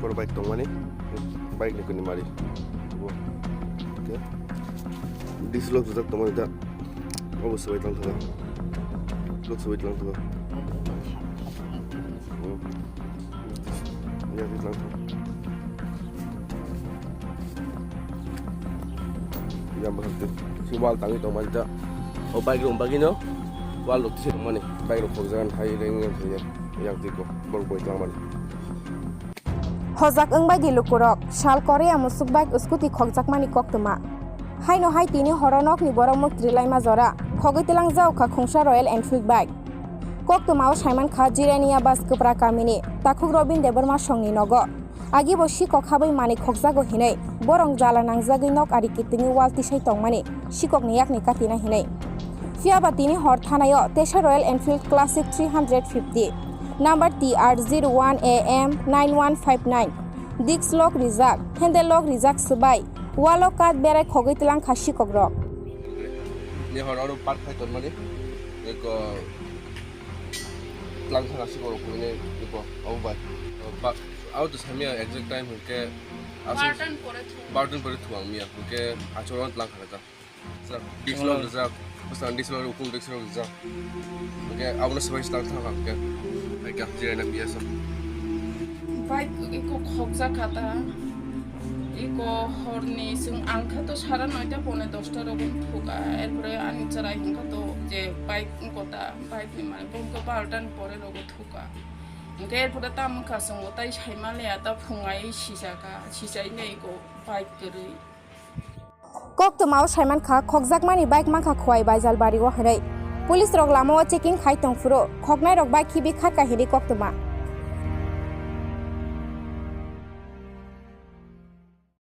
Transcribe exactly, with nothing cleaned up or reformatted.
Boro bike tongmani, bike ni kuni mari. Bo. Okay. Disc lock rijak tongmani da. Obo swbai tlang thang. Lock swbai tlang thang. Hmm. Ya, di tlang thang. Yang bahar tu. Si wall tangwi tongmani da. O bike rok bagino. Wall rok tisi tongmani. Bike rok khokjagan hai reng reng thangya. Yang tiko. Boro boi tlang mani. Hojak wngbai di lukurok, sal Korea musuk bike scooty khokjakmani koktwma. Haino hai tini horo nokni borok mukti rilaima jora, khogwi tlangjak kha khungsa Royal Enfield bike. Koktwmao saiman kha Jirania Bas Kwpra kamini, takhuk Robin Debbarma songni nogo. Agibo sikok habwi manwi khokjago hinwi, borok jala nangjagwi nok ari kitingwi wal tisai tongmani, sikokni yakni katina hinwi. Phiyaba tini hor thanaio teisa Royal Enfield Classic three hundred fifty, number T R zero one A M nine one five nine, disc lock rijak, handle lock rijak swbai, walo kat berai khogwi tlang kha sikokrok. Ni hor oro park khai tonmani, eko tlang thang aswk borok phunuknwi eko abo bai. Ba-, abo to samya exact time hwnkhe aswk Bartan pore thung. Bartan pore thung ang miya hwnkhe achuk ano tlang kha ta. Sa dislo rijak, bwsang dislo ukung dislo rijak. Hwnkhe abono swbai tlang thang hwnkhe. Hai khe jiraina piya sa. Bike eko khokjak kha ta. Eko horni chwng ang kha to sara noita pone dosta rogo thuka. Erpore ani chwrai hwnkha to je bike wngkha ta. Bike ni malik bo hwnkhe bartan pore rogo thuka. Hwnkhe erpore tamo wngkha chwng tai saimaliya ta phungai sijaka, sijai nai eko bike kwrwi. Koktwmao saiman kha khokjakmani bike mankha Khowai Baijalbari o hinwi. Police rok lamao checking khai tongphuru khoknai rok bike khibi kharkha hinwi koktwma.